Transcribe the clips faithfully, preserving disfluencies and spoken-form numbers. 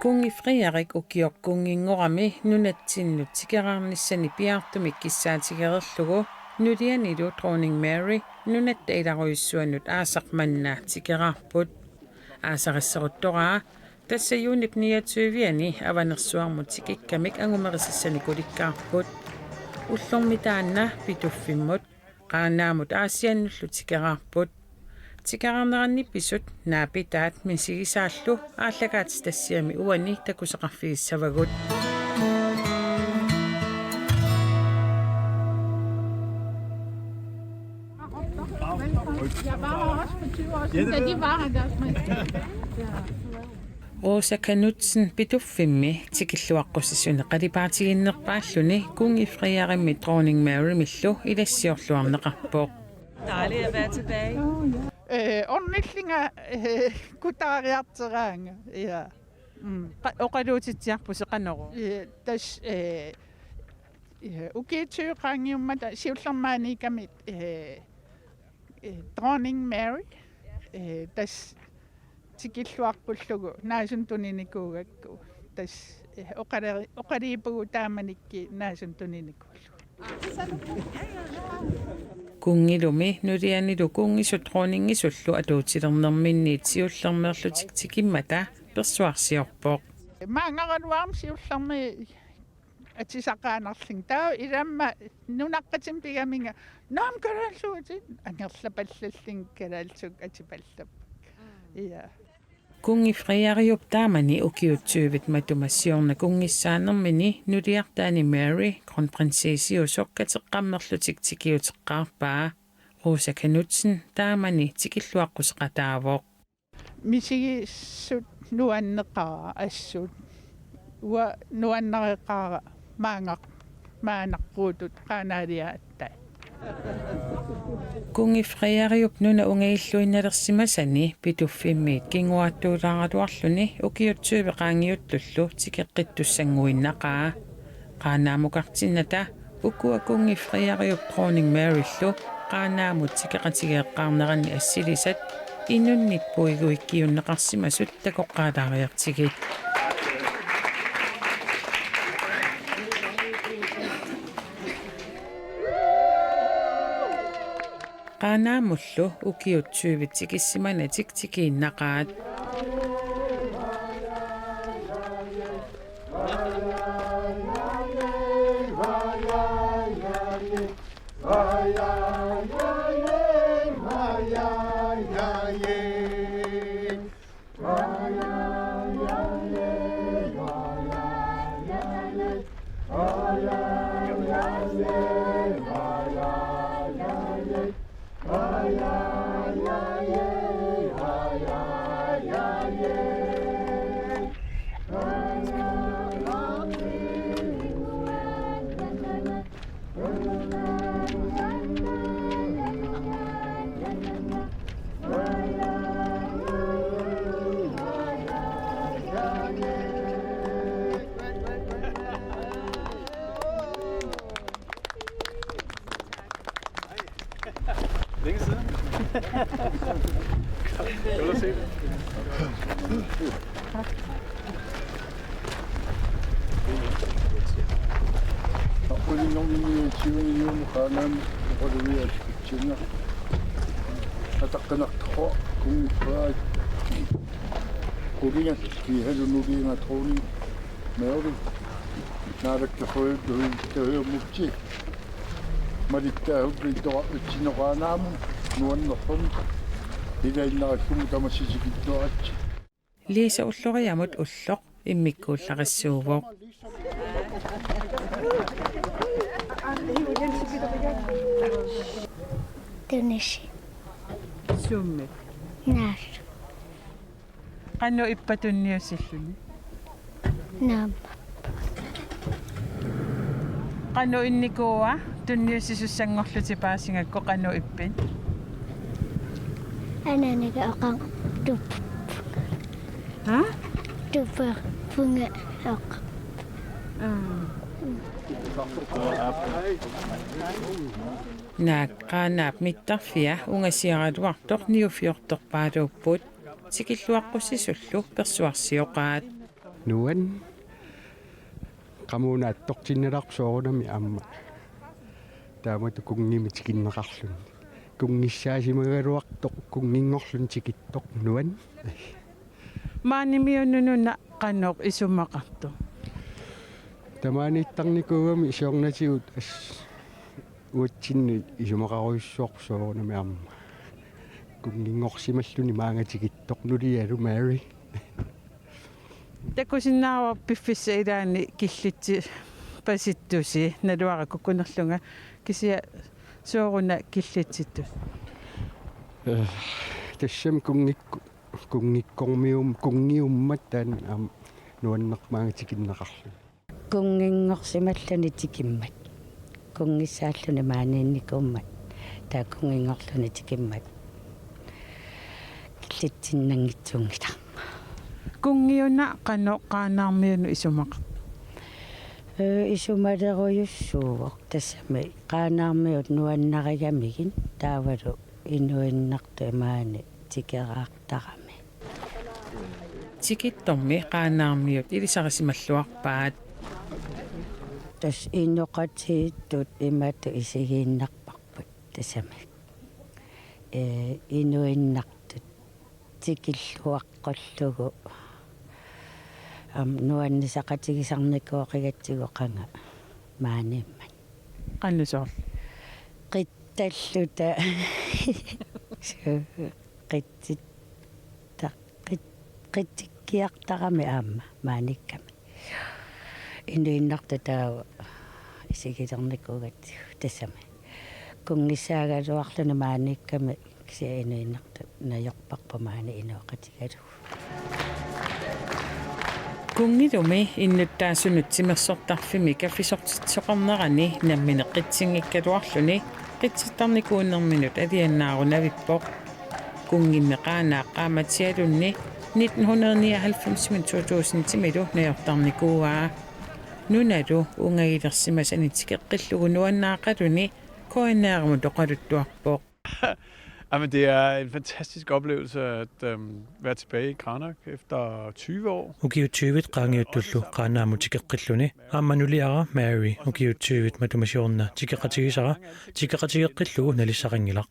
Kunngi Frederik ukioq kunnginngorami nunatsinnut tikeraarnissani piaartumik kissaatigereerlugu nulianilu Dronning Mary nunatta ilarujussuanut aasaq manna tikeraarput. Aasarisseruttoraa tassa juunip niogtyve-ani Avanersuarmut tikikkamik angumerisassani kulikkaarput. Ullormi taanna Pituffimmut Qaanaamut Aasiannullu tikeraarput. Tikeraarneranni pisut naapitaat misigisaallu aallakaatitassiami uani takusaqarfigissavagut. Rosa Knudsen Pituffimmi tikilluaqqusisuni qalipaatiginnerpaalluni Kunngi Frederikimit Dronning Marymillu ilassiorluarneqarpoq. Dejligt at være tilbage. Øh, ornillinga, øh, kutaariarteraanga. Ja. Mm. Qa-, oqaluutitsiarpusi qanoq? Øh, tassa, øh, øh, ukiut tyve qaangiummata siullermik aaniikkamik, øh, øh, Dronning Mary, øh, tassa tikilluaqqullugu naasunut tuninikuugakku. Tassa, øh, oqaleri-, oqaluupput taamanikkut naasunut tuninikuullugu. Kunngilumi nulianilu kunngisut dronningisullu atuutilernerminniit siullermeerlutik tikimmata persuarsiorpoq. Maanngaanniit aamma siullermik atisaqaannarlunga. Taava ilaammat nunaqqatinik pigaminga: Naamik kalaallisuutit, angerlapallallunga kalaallisut atipallapput. Ja. Kunngi Frederiup taamani ukiut tyvit matuma siorna kunngissaanermini nuliartaani Mary, kronprinsessiusoq, kateqqammerlutik tikiuteqqaarpaa. Rosa Knudsen taamani tikilluaqquseqataavoq. Misigisut nuanneqaara assut. Uanga nuannareqaara maanga maanaqquutut Qaanaaliaattai. Kunngi Frederiup nuna ungajulluinnalersimasani Pituffimmiit kinguaattuulaaraluarluni ukiut tyve qaangiuttullu tikeqqittussannguinnaqaa. Qaanaamukartinnata ukua Kunngi Frederiup Dronning Maryllu Qaanaamut tikeqatigeeqqaarneranni assilisat inunnit puiguikkiunneqarsimasut takoqqaalaariartigit. Qaanaamullu ukiut tyvit tikissimanatik tikiinnaqaat. Længe siden. Godt at se dig. Naqqulinngorninni tyveni juuni Qaanaami oqalugiassutsinga. Ataqqinartoq Kunngi Frederik. Qulinga kiisalu nulianga Dronning Mary. Naalakkersuisut tuhumutsi. Malittaasup ittoqarfitsinni Qaanaamut nuannersorneq. Ilaannarissummik tamassi tikittuaritsi. Lisa Ulloriamut ulloq immikkuullarissuuvoq. Tunisi. Summi. Naas. Qanoq ippa tunniussilluni? Naamma. Qanoq innikuua tunniussisussanngorlutit paasigakku, qanoq ippit? Anaanaga oqartup. Ha? Tuperpunga oq. Aa. Naak Qaanaap mittarfia ungasiaraluartoq niuffiortorpaaluupput. Tikilluaqqusisullu persuarsioqaat. Nuann. Qamuuna attortinnilaarpoq soorunami aamma. Taamatut kunngimik tikinneqarluni. Kunngissaassimagaluartoq kunnginngorluni tikittoq nuann. Maanimiununa qanoq isumaqartoq? Tamaaniittarnikuugami siornatigut as-, uatsinni isumaqarujussuarpoq soorunami aamma. Kunnginngorsimalluni maanga tikittoq nulialu Mary. Takusinnaavat piffissap ilaani killitsippasittusi, naluara kukkunerlunga, kisianni sooruna killitsittusi? Eh, tassami kunngikku-, kunngikkormium-, kunngiummat taanna aamma nuanneq maanga tikinneqarluni. Kunnginngorsimalluni tikimmat. Kunngissaalluni maaniinnikuummat. Taava kunnginngorluni tikimmat. Killitsinnanngitsuunngilaq. Kunngiuna qanoq Qaanaarmiunut isumaqartoq? Ee, isumalerujussuuvoq tassami Qaanaarmiut nuannarigamigit taavalu inuinnartut maani tikeraartarami. Tikittormi Qaanaarmiut ilisarisimalluarpaat. Tassa inoqatigiittut imatut isigiinnarparput tassami. Ee, inuinnartut tikilluaqqullugu. Aamma nuannisaqatigisarnikuugatsigu qanga maaniimmat. Qanoq soorlu? Qitsalluta. Qitsit-, ta-, qit-, qitsikkiartarami aamma maaniikkami. Inuinnartut taava isigilernikuugatsigu tassami. Kunngissaagaluarluni maaniikkami kisianni inuinnartut najorparput maani inoqatigalugu. Kunngilumi innuttaasunut timersortarfimmi kaffisortitsisoqarnerani nammineq qitsinngikkaluarluni qitsittarnikuunerminut aliannaarunavippoq. Kunngimmi Qaanaaq qaammatialunni nitten hundrede nioghalvfemsimi to tusindimilu najortarnikuuaa. Nunalu ungagilersimasani tikeqqillugu nuannaaqaluni K N R-imut oqaluttuarpoq. Jamen, det er en fantastisk oplevelse at øhm, være tilbage i Qaanaaq efter tyve år. Ukiut tyvit qaangiuttullu Qaanaamut tikeqqilluni aamma nuliara Mary ukiut tyvit matuma siorna tikeqatigisara tikeqatigeqqillugu nalissaqanngilaq.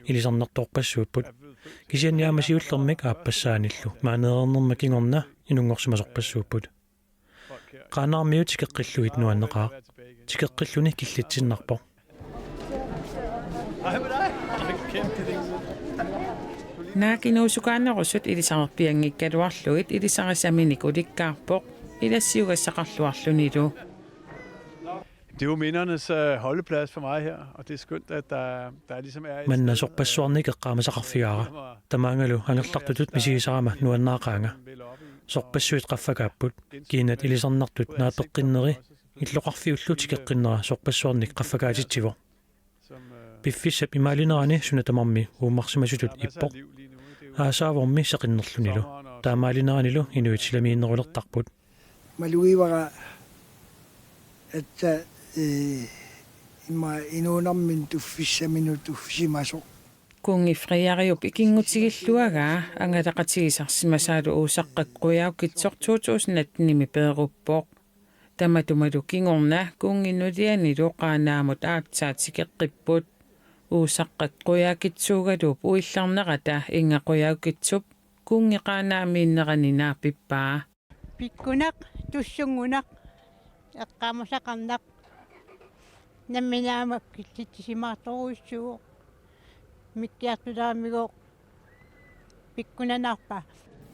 Ilisarnartorpassuupput. Kisianni aamma siullermik aappassaanillu maaneereernerma kingorna inunngorsimasorpassuupput. Qaanaarmiut tikeqqillugit nuanneqaaq. Tikeqqilluni killitsinnarpoq. Naak inuusukaanerusut ilisarerpianngikkaluarlugit ilisarissaminik ulikkaarpoq ilassiugassaqarluarlunilu. Det er jo mindernes øh, holdeplads for mig her, og det er skønt, at der, der ligesom er et Manna sted, sorpassuarnik eqqaamasaqarfigaara. Tamaangalu angerlartutut misigisarama nuannaaqaanga. Sorpassuit qaffakaapput. Kiinnat ilisarnartut naapeqqinneri illoqarfiullu tikeqqinnera sorpassuarnik qaffakaatitsivoq. Piffissap imaalinerani suna tamarmi uummarsimasutut ippoq. Aasaavormi seqinnerlunilu. Taamaalineranilu inuit silamiinnerulertarput. Malugivara, at øh, ima inuunermini tuffissaminut tuffisimasoq. Kunngi Frederiup ikinngutigilluagaa angalaqatigisarsimasaalu Uusaqqat Qujaukitsoq to tusind atten-imi peeruppoq. Tamatumalu kingorna kunngi nulianilu Qaanaamut aatsaat tikeqqipput. Uusaqqat Qujaukitsuugaluup uillarnerata Inga Qujaukitsup kunngi Qaanaamiinnerani naapippaa. Pikkunaq, tussunngunaq, eqqaamasaqarnaq. Nammineq aamma killitsisimaartorujussuuvoq. Mikkiartulaarmigoq pikkunanarpa.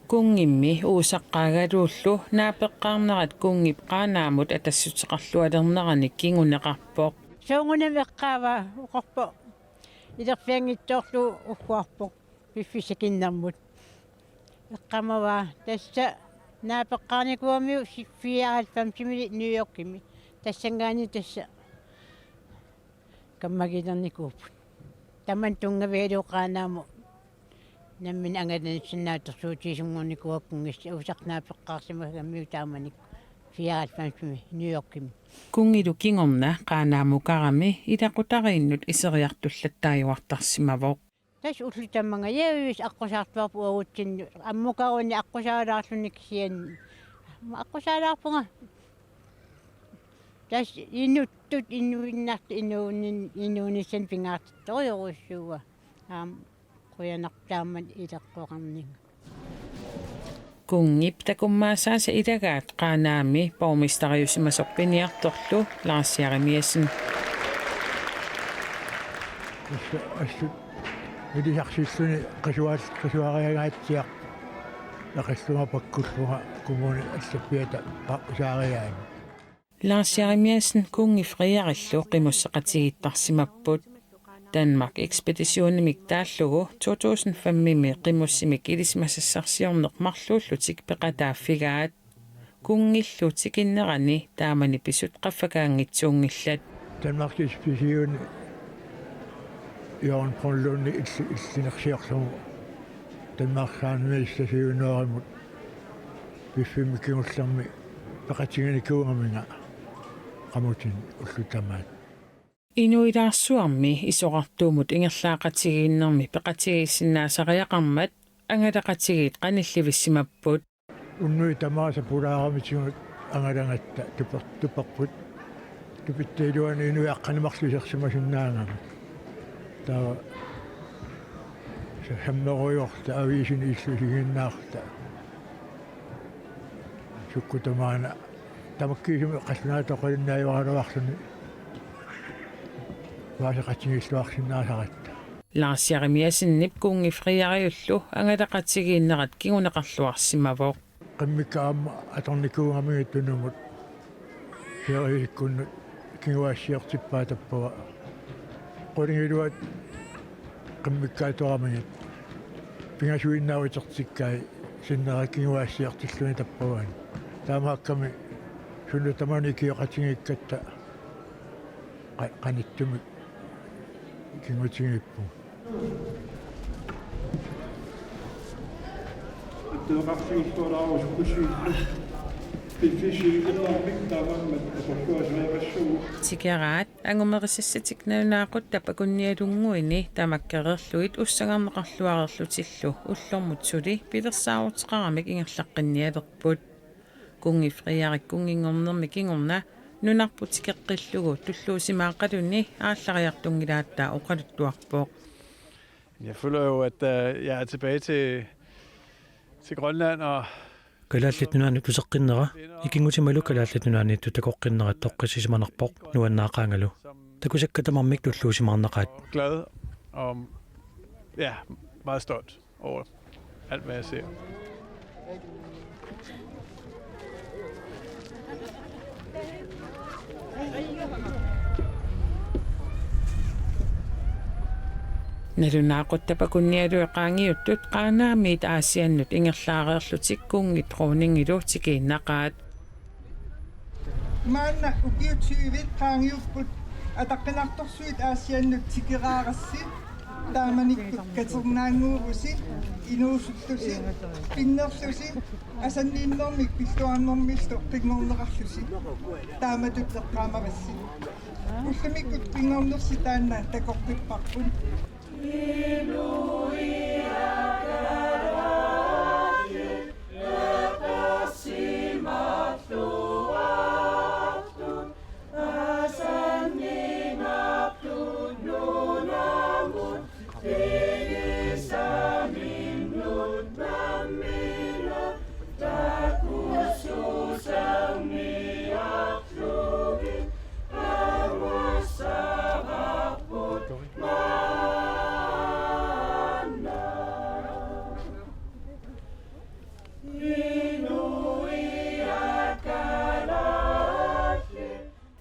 Kunngimmi Uusaqqaagaluullu naapeqqaarnerat kunngip Qaanaamut atassuteqarlualernerani kinguneqarpoq. Soorunami eqqaavaa oqarpoq. Ilerfianngitsoorlugu ugguarpoq. Piffissaq kinnermut. Eqqaamavaa tassa naapeqqaarnikuugamiuk si-, fireoghalvfemsimi New Yorkimi. Tassanngaanniit tassa kammagiilernikuupput. Tamanna tunngavigalugu Qaanaamut nammineq angalanissinnaassuutigisunnguunikuuakkunngissa Uusaqqap naapeqqaarsimasagamiuk taamanikkut fireoghalvfemsimi New Yorkimi. Kunngilu kingorna Qaanaamukarami ilaqutariinnut iseriartullattaajuartarsimavoq. Tassa ullut tamangajaviis aqqusaartuarput uagutsinnut. Ammukarunik aqqusaarlaarluni kisianni Aqqusaalaarpunga. Tassa inuttut inuinnartut inuunin-, inuunissannut pingaartittorujussuuara. Aamma qujanartumik ileqqoqarninga. Kunngip takummaasaasa ilagaat Qaanaami borgmesteriusimasoq piniartorlu Lars Jeremiassen. Assut, assut ilisarsiulluni qisuaat-, qisuariangaatsiaq. Eqallunga pakkullunga kommuni allappiata paqqusaariaani. Lars Jeremiassen Kunngi Frederikillu qimusseqatigiittarsimapput. Danmark Ekspeditionimik taallugu to tusind fem-imi qimussimik ilisimasassarsiorneq marluullutik peqataaffigaat. Kunngillu tikinnerani taamani pisut qaffakaanngitsuunngillat. Danmarkip Ekspeditioni Jørgen Brønlundip illi-, illinersiorlugu Danmarkip Sandinistip siuneerimut piffimmik kingullermi peqatiginikuugaminga qamutin ullut tamaat. Inuilaarsuarmi isorartuumut ingerlaaqatigiinnermi peqatigiissinnaasariaqarmat angalaqatigiit qanillivissimapput. Unnuit tamaasa pulaaramitigut angalagatta tuper-, tuperput. Tupitta iluani inuiaqqat marluk isersimasinnaagami. Taava sa-, sammerujoorta aviisini illusiginnaarta. Sukkut tamaana tamakkiisumik qallunaatut oqalunnaajuaraluarluni paasiqatigiilluarsinnaasaratta. Lars Jeremiassenip Kunngi Frederikullu angalaqatigiinnerat kinguneqarluarsimavoq. Qimmikka aamma atornikuugamigit tunumut siorisikkut kinguaassiortippaa tappava. Qulingiluat qimmikka atoramigit pingasuinnaat utertikkai sinnera kinguaassiortilluni tappavaat. Taamaakkami suna tamaani ikioqatigiikkatta qa-, qanittumik kingutigiippugut. Tikeraat angumerisassat nalunaaquttat akunnialunnguini tamakkereerlugit ussangarneqarluareerlutillu ullormut suli pilersaaruteqaramik ingerlaqqinnialerput. Kunngi Frederik kunngitsinni kingorna nunarput tikeqqillugu tulluusimaaqaluni aallariartunngilaat oqaluttuarpoq. Jeg føler jo, at øh, jeg er tilbage til, til Grønland, og Kalaallit Nunaannut uteqqinnera, ikinngusimalu Kalaallit Nunaanniittut takoqqinnera toqqissisimanarpoq nuannaaqaangalu. Takusakka tamarmik tulluusimaarnaqaat. Glad og ja, meget stolt over alt, hvad jeg ser. Nalunaaquttat akunnialui qaangiuttut Qaanaamiit Aasiannut ingerlaareerlutik kunngit dronningilu tikiinnaqaat. Maanna ukiut tyvit qaangiupput ataqqinartorsuit Aasiannut tikeraarassi, taamanikkut katernaannguuvusi, inuusullusi, pinnerlusi, asanninnermik pilluarnermillu qinngorneqarlusi. Taamatut eqqaamavassi. Ullumikkut qinngornersi taanna takoqqipparput.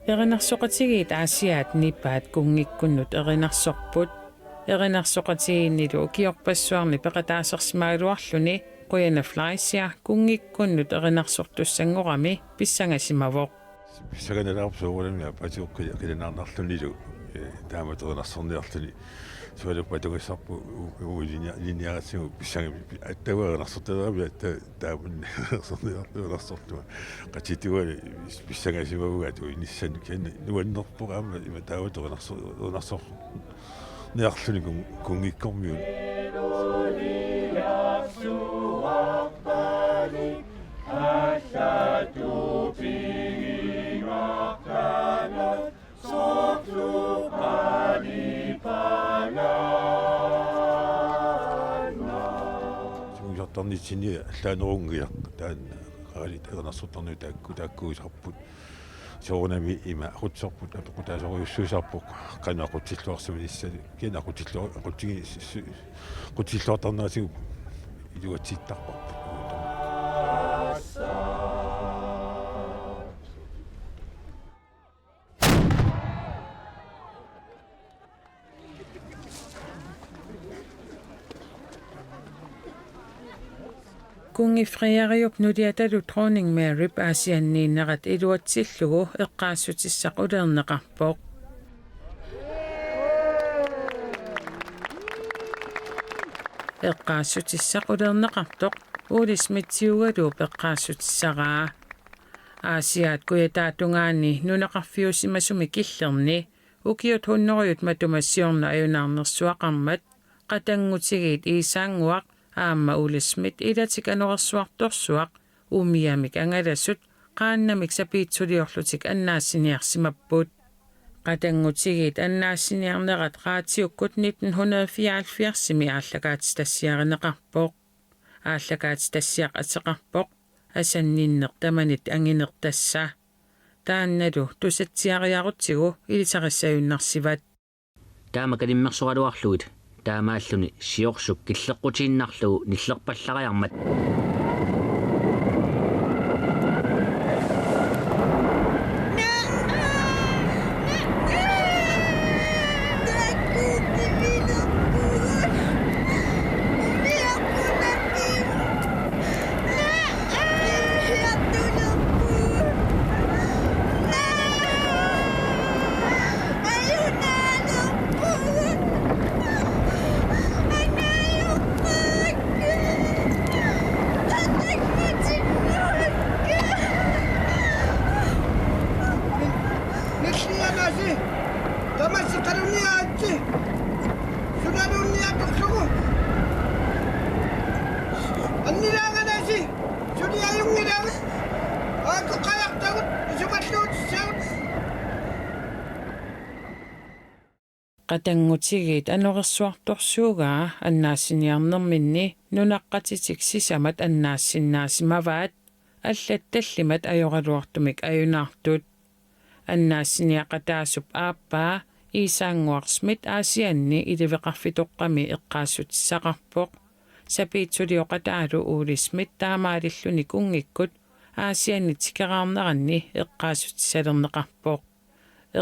Erinarsoqatigiit Aasiaat nipaat kunngikkunnut erinarsorput. Erinarsoqatigiinnilu ukiorpassuarni peqataasarsimagaluarluni Qujanaq Fleischer kunngikkunnut erinarsortussanngorami pissangasimavoq. Pissanganalaarpoq soorunami aappaatigut qili-, qilanaarnarlunilu, ee, taamatut erinarsorniarluni. Sualuppata tugassarpu u-, u-, linja-, linjaratsigu pissangami pi-, attagu erinarsortaleramik atta taamanna erinarsorniarlunga erinarsorlunga. Qatituani pissangasimavugut atuinissan kisianni nuannerpoq aamma ima taamatut erinarsor-, erinarsorniarluni kun-, kunngikkormiut. Nitsinni allaanerunngiaq taanna qaalit erinarsortarnerit taakku taakkuusarput. Soorunami ima aqutsisorput apeqqutaasorujussuusarpoq qanoq aqutsilluarsimanissaa kina aqutsillu-, aqutsigi-, su-, aqutsilluartarnerisigut iluatsittarparput. Kunngi Frederiup nuliatalu Dronning Maryp Aasianniinnerat iluatsillugu eqqaassutissaq ulerneqarpoq. Eqqaassutissaq ulerneqartoq Ole Schmidtiugaluup eqqaassutissaraa. Aasiaat kujataatungaani nunaqarfiusimasumi killerni ukiut hunnorujut matuma siorna ajunaarnersuaqarmat qatanngutigiit Iisaannguaq aamma Ole Schmidt ilatik anorersuartorsuaq umiamik angalasut qaannamik sapiitsuliorlutik annaassiniarsimapput. Qatanngutigiit annaassiniarnerat raatiukkut nitten hundrede fireoghalvfjerdsimi aallakaatitassiarineqarpoq. Aallakaatitassiaq ateqarpoq Asanninneq tamanit angineq tassa. Taannalu tusatsiariarutsigu ilisarissajunnarsivat. Taama kalimmersoraluarlugit taamaalluni siorsuk killeqqutiinnarlugu nillerpallariarmat. Nillianasi, tamassi qalunniaatsi, sunaluunniatorlugu. Annilaanganasi, suliajunngilagut, aakoqajartagut, isumalluutissagut. Qatanngutigiit anorersuartorsuugaa annaassiniarnerminni nunaqqatitik sisamat annaassinnaasimavaat allat tallimat ajoraluartumik ajunaartut. Annaassiniaqataasup aappaa Iisaannguaq Schmidt Aasianni iliveqarfitoqqami eqqaassutissaqarpoq. Sapiitsulioqataalu Ole Schmidt taamaalilluni kunngikkut Aasianni tikeraarneranni eqqaassutissalerneqarpoq.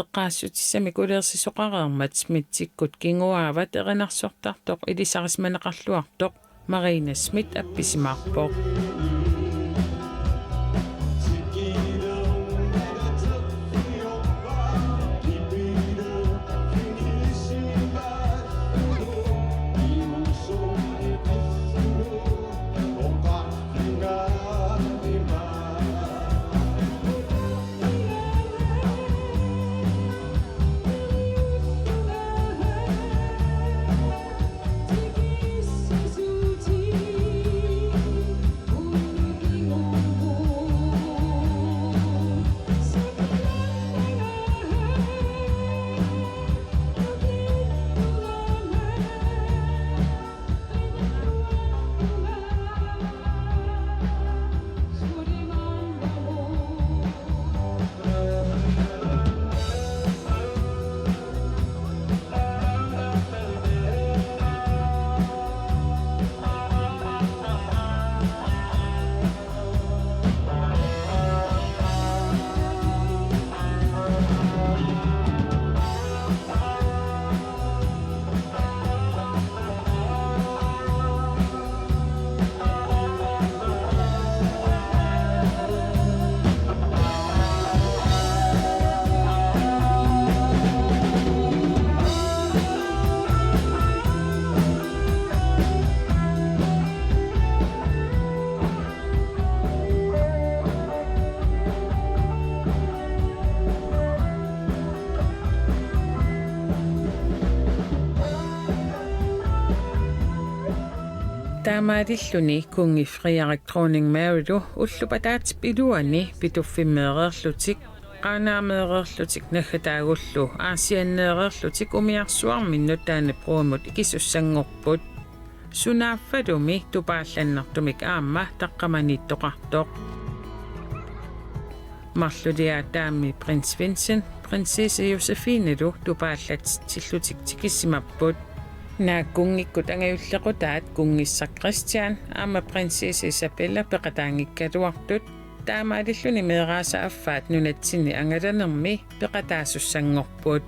Eqqaassutissamik uleersisoqareermat Schmidtikkut kinguaavat erinarsortartoq ilisarisimaneqarluartoq Marina Schmidt appisimaarpoq. Taamaalilluni kunngi Frederik Dronning Marylu ullupataatip iluani Pituffimmeereerlutik, Qaanaameereerlutik naggataagullu Aasianneereerlutik umiarsuarminnut Dannebrogimut ikisussanngorput. Sunaaffalumi tupaallannertumik aamma taqqamaniittoqartoq. Marluliaataami Prins Vincent, Prinsesse Josefinilu tupaallatillutik tikissimapput. Naak kunngikkut angajullequtaat kunngissaq Christian aamma Prinsesse Isabella peqataanngikkaluartut. Taamaalilluni meeraasa affaat nunatsinni angalanermi peqataasussanngorput.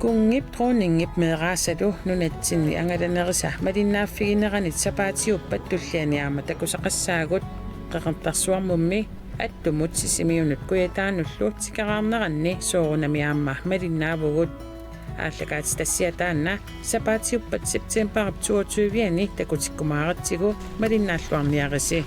Kunngip dronningip meeraasalu nunatsinni angalanerisa malinnaaffigineranit sapaatiuppat tulliani aamma takusaqassaagut. Qeqertarsuarmummi Attumut, Sisimiunut Kujataanullu tikeraarneranni soorunami aamma malinnaavugut. Aallakaatitassiaq taanna sapaatiuppat septembarip toogtyve-ani takutikkumaaratsigu malinnaalluarniarisi.